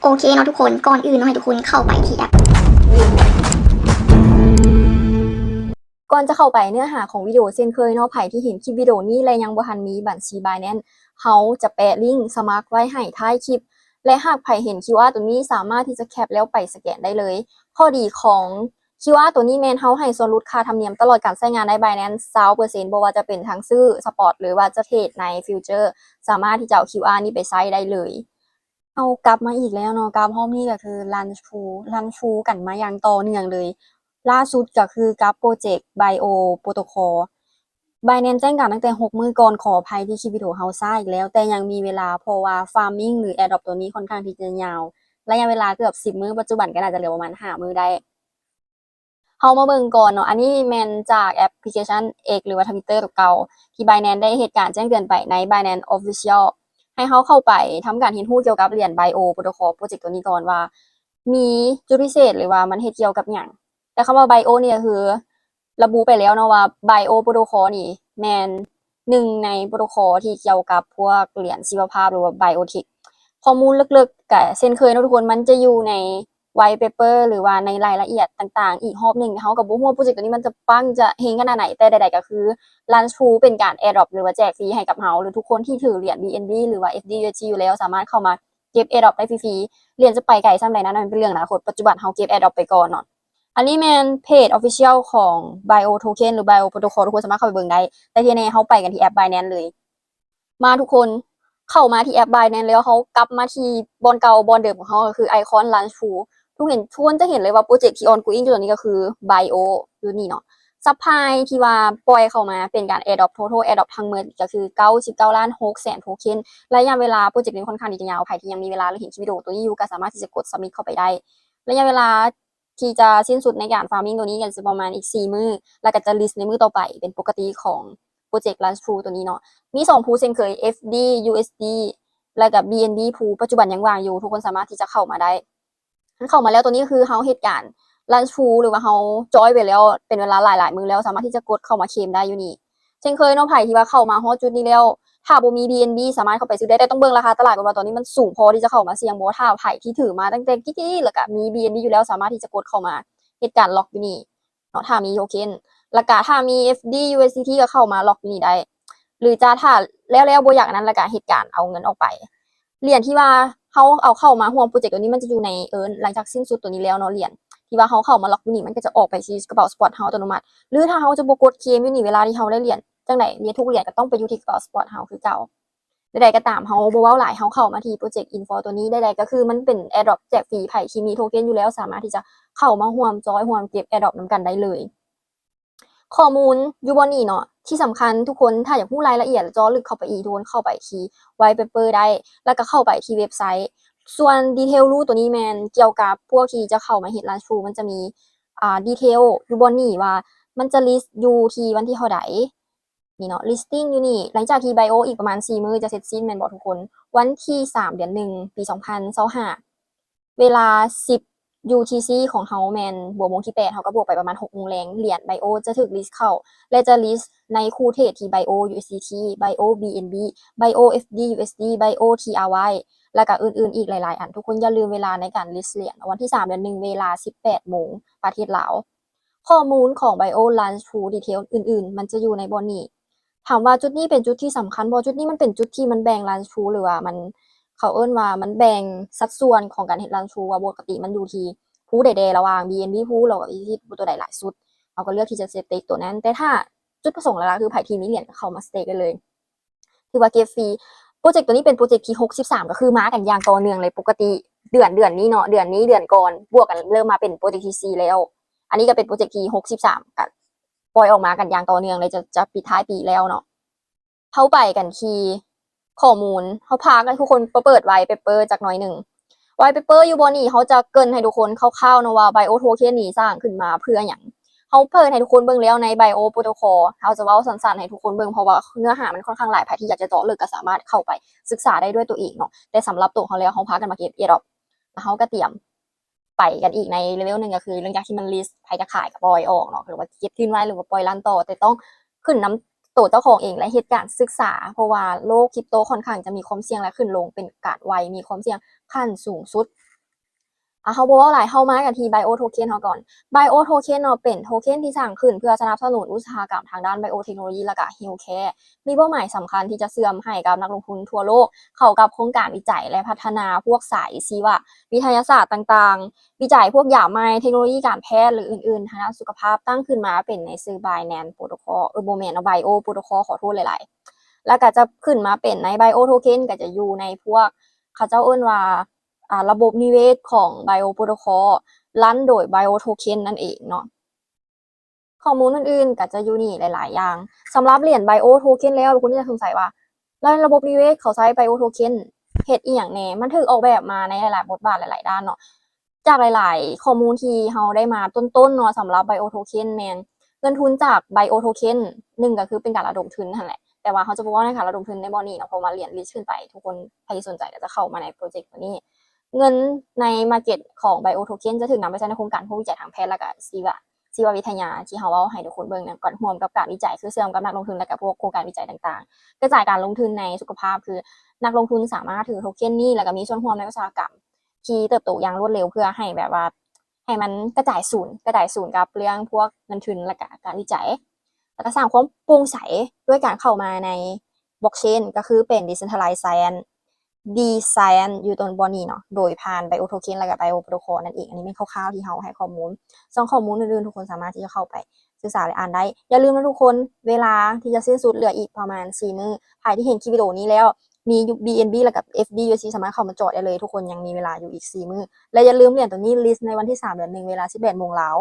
ໂອເຄເນາະທຸກຄົນ, ກ່ອນອື່ນເນາະ ໃຫ້ທຸກຄົນເຂົ້າໄປທີ່ແອັບ. ກ່ອນຈະເຂົ້າໄປເນື້ອຫາຂອງວິດີໂອເຊັ່ນເຄີຍເນາະ, ໃຜທີ່ເຫັນຄລິບວິດີໂອນີ້ ແລະ ຍັງບໍ່ທັນມີບັນຊີ Binance, ເຮົາຈະແປະລິ້ງສະໝັກໄວ້ໃຫ້ທ້າຍຄລິບ ແລະ ຫາກໃຜເຫັນ QR ໂຕນີ້ ສາມາດທີ່ຈະແຄັບແລ້ວໄປສະແກນໄດ້ເລີຍ. ຂໍ້ດີຂອງ QR ໂຕນີ້ແມ່ນເຮົາໃຫ້ສ່ວນຫຼຸດຄ່າທຳນຽມຕະຫຼອດການໃຊ້ງານໃນ Binance ຊາວເປີເຊັນ, ບໍ່ວ່າຈະເປັນທັງຊື້ Spot ຫຼືວ່າຈະເທຣດໃນ Future ສາມາດທີ່ຈະເອົາ QR ນີ້ໄປໃຊ້ໄດ້ເລີຍ. ເຮົາກັບມາອີກແລ້ວເນາະ, ກັບຮອບນີ້ກໍຄື Launch Pool Launch Pool ກັນມາຢ່າງຕໍ່ເນື່ອງເລີຍ. ລ່າສຸດກໍຄືກັບໂປຣເຈັກ Bio Protocol. Binance ແຈ້ງການຕັ້ງແຕ່ຫົກມື້ກ່ອນ, ຂໍອະໄພທີ່ຄລິບວິດີໂອເຮົາຊ້າອີກແລ້ວ, ແຕ່ຍັງມີເວລາ ເພາະວ່າ Farming ຫຼື Airdrop ໂຕນີ້ຄ່ອນຂ້າງທີ່ຈະຍາວ, ໄລຍະເວລາເກືອບສິບມື້, ປັດຈຸບັນກໍໜ້າຈະເຫຼືອປະມານຫ້າມື້ໄດ້. ເຮົາມາເບິ່ງກ່ອນເນາະ, ອັນນີ້ແມ່ນຈາກແອັບພລິເຄຊັນ X ຫຼືວ່າ Twitter ຕົວເກົ່າ ທີ່ Binance ໄດ້ເຮັດການແຈ້ງເຕືອນໄປໃນ Binance Official ໃຫ້ເຮົາເຂົ້າໄປທຳການຮຽນຮູ້ກ່ຽວກັບຫຼຽນ Bio Protocol ໂປຣເຈັກໂຕນີ້ກ່ອນວ່າ ມີຈຸດພິເສດ ຫຼືວ່າມັນເຮັດກ່ຽວກັບຫຍັງ. ແຕ່ຄຳວ່າ Bio ນີ້ກໍຄືລະບຸໄປແລ້ວເນາະວ່າ Bio Protocol ນີ້ແມ່ນໜຶ່ງໃນ Protocol ທີ່ກ່ຽວກັບພວກຫຼຽນຊີວະພາບ ຫຼືວ່າ Biotech. ຂໍ້ມູນເລິກໆ ກໍເຊັ່ນເຄີຍເນາະທຸກຄົນ, ມັນຈະຢູ່ໃນ White Paper ຫຼືວ່າໃນລາຍລະອຽດຕ່າງໆອີກຮອບໜຶ່ງ. ເຮົາກໍບໍ່ຮູ້ວ່າໂປຣເຈັກໂຕນີ້ມັນຈະປັງຈະເຮັງຂະໜາດໃດ, ແຕ່ໃດໆກໍຄື Launch Pool ເປັນການ Airdrop ຫຼືວ່າແຈກຟຣີໃຫ້ກັບເຮົາ ຫຼືທຸກຄົນທີ່ຖືຫຼຽນ BNB ຫຼືວ່າ USDT ຢູ່ແລ້ວ ສາມາດເຂົ້າມາເກັບ Airdrop ໄດ້ຟຣີໆ. ຫຼຽນຈະໄປໄກສ່ຳໃດນັ້ນ ມັນເປັນເລື່ອງອະນາຄົດ, ປັດຈຸບັນເຮົາເກັບ Airdrop ໄປກ່ອນເນາະ. ອັນນີ້ແມ່ນເພຈ Official ຂອງ Bio Token ຫຼື Bio Protocol, ທຸກຄົນສາມາດເຂົ້າໄປເບິ່ງໄດ້. ແຕ່ທີ່ແນ່ໆ ເຮົາໄປກັນທີ່ແອັບ Binance ເລີຍ. ມາທຸກຄົນ ເຂົ້າມາທີ່ແອັບ Binance ແລ້ວ ເຮົາກັບມາທີ່ບ່ອນເກົ່າ ບ່ອນເດີມຂອງເຮົາ ກໍຄືໄອຄອນ Launch Pool. ທຸກເຫັນ ທຸກຄົນຈະເຫັນເລີຍວ່າໂປຣເຈັກທີ່ ongoing ຢູ່ຕອນນີ້ກໍຄື Bio ຢູ່ນີ້ເນາະ. Supply ທີ່ວ່າປ່ອຍເຂົ້າມາເປັນການ Airdrop, Total Airdrop ທັງໝົດກໍຄືເກົ້າສິບເກົ້າລ້ານຫົກແສນໂທເຄັນ. ໄລຍະເວລາໂປຣເຈັກນີ້ຄ່ອນຂ້າງທີ່ຈະຍາວ, ໃຜທີ່ຍັງມີເວລາ ຫຼື ເຫັນຄລິບວິດີໂອໂຕນີ້ຢູ່ ກໍສາມາດທີ່ຈະກົດ Submit ເຂົ້າໄປໄດ້. ໄລຍະເວລາ ທີ່ຈະສິ້ນສຸດໃນການ farming ໂຕນີ້ກໍຈະປະມານອີກສີ່ມື້ ແລ້ວກໍຈະ list ໃນມື້ຕໍ່ໄປ ເປັນປົກກະຕິຂອງໂປຣເຈັກ Launch Pool ໂຕນີ້ເນາະ. ມີສອງ pool ເຊັ່ນເຄີຍ FD USD ແລ້ວກໍ BNB pool ປັດຈຸບັນຍັງວ່າງຢູ່, ທຸກຄົນສາມາດທີ່ຈະເຂົ້າມາໄດ້. ຄັນເຂົ້າມາແລ້ວ ໂຕນີ້ຄືເຮົາເຮັດການ Launch Pool ຫຼືວ່າເຮົາ join ໄປແລ້ວເປັນເວລາຫຼາຍໆມື້ແລ້ວ ສາມາດທີ່ຈະກົດເຂົ້າມາເຄມໄດ້ຢູ່ນີ້. ເຊັ່ນເຄີຍເນາະ, ໃຜທີ່ວ່າເຂົ້າມາຮອດຈຸດນີ້ແລ້ວ ຖ້າບໍ່ມີ BNB ສາມາດເຂົ້າໄປຊື້ໄດ້, ແຕ່ຕ້ອງເບິ່ງລາຄາຕະຫຼາດກ່ອນວ່າຕອນນີ້ມັນສູງພໍທີ່ຈະເຂົ້າມາສ່ຽງບໍ່. ຖ້າໃຜທີ່ຖືມາຕັ້ງແຕ່ກີ້ໆ ແລ້ວກະມີ BNB ຢູ່ແລ້ວ ສາມາດທີ່ຈະກົດເຂົ້າມາເຮັດການ lock ຢູ່ນີ້ເນາະ, ຖ້າມີໂທເຄັນ. ແລ້ວກະຖ້າມີ FD USDT ກໍເຂົ້າມາ lock ຢູ່ນີ້ໄດ້ ຫຼືຈະຖ້າແລ້ວໆ ບໍ່ຢາກອັນນັ້ນ ແລ້ວກະເຮັດການເອົາເງິນອອກໄປ. ຫຼຽນທີ່ວ່າເຮົາເອົາເຂົ້າມາຮ່ວມໂປຣເຈັກໂຕນີ້ ມັນຈະຢູ່ໃນ Earn ຫຼັງຈາກສິ້ນສຸດໂຕນີ້ແລ້ວເນາະ, ຫຼຽນທີ່ວ່າເຮົາເຂົ້າມາ lock ຢູ່ນີ້ ມັນກໍຈະອອກໄປທີ່ກະເປົາ Spot ເຮົາອັດຕະໂນມັດ. ຫຼືຖ້າເຮົາຈະບໍ່ກົດເຄມຢູ່ນີ້ ເວລາທີ່ເຮົາໄດ້ຫຼຽນ ຈັ່ງໃດ ຫຼຽນ ທຸກຫຼຽນກໍຕ້ອງໄປຢູ່ທີ່ກະເປົາ Spot ເຮົາຄືເກົ່າ. ໃດໆກໍຕາມ ເຮົາບໍ່ເວົ້າຫຼາຍ, ເຮົາເຂົ້າມາທີ່ໂປຣເຈັກ info ໂຕນີ້. ໃດໆກໍຄືມັນເປັນ Airdrop ແຈກຟຣີ, ໃຜທີ່ມີໂທເຄັນຢູ່ແລ້ວ ສາມາດທີ່ຈະເຂົ້າມາຮ່ວມ join ຮ່ວມເກັບ Airdrop ນຳກັນໄດ້ເລີຍ. ຂໍ້ມູນຢູ່ບ່ອນນີ້ເນາະ ທີ່ສຳຄັນທຸກຄົນ ຖ້າຢາກຮູ້ລາຍລະອຽດ ເຈາະເລິກເຂົ້າໄປອີກ ທຸກຄົນເຂົ້າໄປທີ່ White Paper ໄດ້ ແລ້ວກໍເຂົ້າໄປທີ່ເວັບໄຊ. ສ່ວນ Detail Rule ໂຕນີ້ແມ່ນກ່ຽວກັບພວກທີ່ຈະເຂົ້າມາເຮັດ Launch Pool ມັນຈະມີ ອ່າ Detail ຢູ່ບ່ອນນີ້ວ່າມັນຈະ list ຢູ່ທີ່ວັນທີເທົ່າໃດ ນີ້ເນາະ, listing ຢູ່ນີ້. ຫຼັງຈາກທີ່ Bio ອີກປະມານສີ່ມື້ຈະເສັດສິ້ນແມ່ນບໍ່ທຸກຄົນ? ວັນທີສາມ ເດືອນໜຶ່ງ ປີສອງພັນຊາວຫ້າ ເວລາສິບ UTC ຂອງເຮົາແມ່ນບວກໂມງທີແປດ ເຮົາກໍບວກໄປປະມານຫົກໂມງແລງ, ຫຼຽນ Bio ຈະຖືກ list ເຂົ້າ ແລະ ຈະ list ໃນຄູ່ເທຣດທີ່ Bio USDT, Bio BNB, Bio FD USD, Bio TRY ແລ້ວກໍອື່ນໆອີກຫຼາຍໆອັນ. ທຸກຄົນຢ່າລືມເວລາໃນການ list ຫຼຽນ, ວັນທີສາມ ເດືອນໜຶ່ງ ເວລາສິບແປດໂມງປະເທດລາວ. ຂໍ້ມູນຂອງ Bio Launch Pool Detail ອື່ນໆ ມັນຈະຢູ່ໃນບ່ອນນີ້. ຖາມວ່າຈຸດນີ້ເປັນຈຸດທີ່ສຳຄັນບໍ່? ຈຸດນີ້ມັນເປັນຈຸດທີ່ມັນແບ່ງ Launch Pool ຫຼືວ່າມັນ ເຂົາເອີ້ນວ່າມັນແບ່ງສັດສ່ວນຂອງການເຮັດ Launch Pool ວ່າປົກກະຕິມັນຢູ່ທີ່ Pool ໃດແດ່ ລະຫວ່າງ BNB Pool ແລ້ວກໍ USDT Pool ຕົວໃດຫຼາຍສຸດ ເຮົາກໍເລືອກທີ່ຈະ stake ຕົວນັ້ນ. ແຕ່ຖ້າຈຸດປະສົງຫຼັກໆ ຄືໃຜທີ່ມີຫຼຽນກໍເຂົ້າມາ stake ໄດ້ເລີຍ. ຖືວ່າເກັບຟຣີ. ໂປຣເຈັກໂຕນີ້ເປັນໂປຣເຈັກທີຫົກສິບສາມ ກໍຄືມາກັນຢ່າງຕໍ່ເນື່ອງເລີຍ. ປົກກະຕິເດືອນ ເດືອນນີ້ເນາະ, ເດືອນນີ້ ເດືອນກ່ອນ ບວກກັນເລີ່ມມາເປັນໂປຣເຈັກທີສີ່ແລ້ວ. ອັນນີ້ກໍເປັນໂປຣເຈັກທີຫົກສິບສາມ ກໍປ່ອຍອອກມາກັນຢ່າງຕໍ່ເນື່ອງເລີຍ, ຈະ ຈະປິດທ້າຍປີແລ້ວເນາະ. ເຮົາໄປກັນທີ່ຂໍ້ມູນ, ເຮົາພາໃຫ້ທຸກຄົນໄປເປີດ White Paper ຈັກໜ້ອຍໜຶ່ງ. White Paper ຢູ່ບ່ອນນີ້ ເຮົາຈະເກີ່ນໃຫ້ທຸກຄົນຄ່າວໆເນາະວ່າ Bio Token ນີ້ສ້າງຂຶ້ນມາເພື່ອຫຍັງ. ເຮົາເປີດໃຫ້ທຸກຄົນເບິ່ງແລ້ວໃນ Bio Protocol, ເຮົາຈະເວົ້າສັ້ນໆໃຫ້ທຸກຄົນເບິ່ງ ເພາະວ່າເນື້ອຫາມັນຄ່ອນຂ້າງຫຼາຍ, ໃຜທີ່ຢາກຈະເຈາະເລິກກໍສາມາດເຂົ້າໄປສຶກສາໄດ້ດ້ວຍຕົວເອງເນາະ. ແຕ່ສຳລັບໂຕເຮົາແລ້ວ ເຮົາພາກັນມາເກັບ Airdrop ແລ້ວເຮົາກໍຕຽມໄປກັນອີກໃນ level ໜຶ່ງ ກໍຄືຫຼັງຈາກທີ່ມັນ list ໃຜຈະຂາຍກໍປ່ອຍອອກເນາະ ຫຼືວ່າເກັບທຶນໄວ້ ຫຼືວ່າປ່ອຍລັນຕໍ່, ແຕ່ຕ້ອງຂຶ້ນນຳໂຕເຈົ້າຂອງເອງ ແລະ ເຮັດການສຶກສາ, ເພາະວ່າໂລກ Crypto ຄ່ອນຂ້າງຈະມີຄວາມສ່ຽງ ແລະ ຂຶ້ນລົງເປັນການໄວ, ມີຄວາມສ່ຽງຂັ້ນສູງສຸດ. ອ່າ ເຮົາບໍ່ເວົ້າຫຼາຍ ເຮົາມາກັນທີ່ Bio Token ເຮົາກ່ອນ. Bio Token ເນາະ ເປັນໂທເຄັນທີ່ສ້າງຂຶ້ນເພື່ອສະໜັບສະໜູນອຸດສາຫະກຳທາງດ້ານ Bio Technology ແລະກະ Healthcare ມີເປົ້າໝາຍສຳຄັນທີ່ຈະເຊື່ອມໃຫ້ກັບນັກລົງທຶນທົ່ວໂລກເຂົ້າກັບໂຄງການວິໄຈ ແລະ ພັດທະນາພວກສາຍຊີວະວິທະຍາສາດຕ່າງໆ, ວິໄຈພວກຢາໃໝ່, ເທັກໂນໂລຢີການແພດ ຫຼື ອື່ນໆ ທາງດ້ານສຸຂະພາບ, ຕັ້ງຂຶ້ນມາເປັນໃນຊື່ Binance Protocol ເອີ ບໍ່ແມ່ນເນາະ Bio Protocol ຂໍໂທດຫຼາຍໆ ແລ້ວກະຈະຂຶ້ນມາເປັນໃນ Bio Token ກະຈະຢູ່ໃນພວກ ເຂົາເຈົ້າເອີ້ນວ່າ ອ່າ ລະບົບນິເວດຂອງ Bio Protocol ຣັນໂດຍ Bio Token ນັ້ນເອງເນາະ. ຂໍ້ມູນອື່ນໆກໍຈະຢູ່ນີ້ຫຼາຍໆຢ່າງ. ສຳລັບຫຼຽນ Bio Token ແລ້ວ ທຸກຄົນຈະສົງໄສວ່າ ແລ້ວລະບົບນິເວດເຂົາໃຊ້ Bio Token ເຮັດອີ່ຫຍັງແດ່? ມັນຖືກອອກແບບມາໃນຫຼາຍໆບົດບາດ ຫຼາຍໆດ້ານເນາະ. ຈາກຫຼາຍໆຂໍ້ມູນທີ່ເຮົາໄດ້ມາຕົ້ນໆເນາະ ສຳລັບ Bio Token ແມ່ນເງິນທຶນຈາກ Bio Token ໜຶ່ງກໍຄືເປັນການລະດົມທຶນຫັ້ນແຫຼະ, ແຕ່ວ່າເຮົາຈະບໍ່ເວົ້າໃນການລະດົມທຶນໃນບ່ອນນີ້ເນາະ ເພາະວ່າຫຼຽນ list ຂຶ້ນໄປ ທຸກຄົນໃຜທີ່ສົນໃຈກໍຈະເຂົ້າມາໃນໂປຣເຈັກໂຕນີ້. ເງິນໃນ market ຂອງ Bio Token ຈະຖືກນຳໄປໃຊ້ໃນໂຄງການພວກວິໄຈທາງແພດ ແລະກະຊີວະ ຊີວະວິທະຍາທີ່ເຮົາເວົ້າໃຫ້ທຸກຄົນເບິ່ງນະ ກ່ອນ ຮ່ວມກັບການວິໄຈ ຄືເຊື່ອມກັບນັກລົງທຶນ ແລະກະພວກໂຄງການວິໄຈຕ່າງໆ, ກະຈາຍການລົງທຶນໃນສຸຂະພາບ ຄືນັກລົງທຶນສາມາດຖືໂທເຄັນນີ້ ແລະກະມີສ່ວນຮ່ວມໃນອຸດສາຫະກຳທີ່ເຕີບໂຕຢ່າງລວດເລັວ ເພື່ອໃຫ້ແບບວ່າ ໃຫ້ມັນກະຈາຍສູນ ກະຈາຍສູນກັບເລື່ອງພວກເງິນທຶນ ແລະກະການວິໄຈ ແລະກະສ້າງຄວາມໂປ່ງໃສດ້ວຍການເຂົ້າມາໃນ Blockchain ກໍຄືເປັນ Decentralized Science ດີ Science ຢູ່ຕົນບ່ອນນີ້ເນາະ ໂດຍຜ່ານ Bio Token ແລະກະ Bio Protocol ນັ້ນເອງ. ອັນນີ້ແມ່ນຄ່າວໆທີ່ເຮົາໃຫ້ຂໍ້ມູນ, ສ່ວນຂໍ້ມູນອື່ນໆ ທຸກຄົນສາມາດທີ່ຈະເຂົ້າໄປສຶກສາ ແລະ ອ່ານໄດ້. ຢ່າລືມນະທຸກຄົນ, ເວລາທີ່ຈະສິ້ນສຸດເຫຼືອອີກປະມານສີ່ມື້. ໃຜທີ່ເຫັນຄລິບວິດີໂອນີ້ແລ້ວ ມີ BNB ແລະກະ FDUSD ສາມາດເຂົ້າມາຈອດໄດ້ເລີຍ. ທຸກຄົນຍັງມີເວລາຢູ່ອີກສີ່ມື້ ແລະ ຢ່າລືມຫຼຽນໂຕນີ້ list ໃນວັນທີສາມເດືອນໜຶ່ງ ເວລາສິບແປດໂມງລາວ.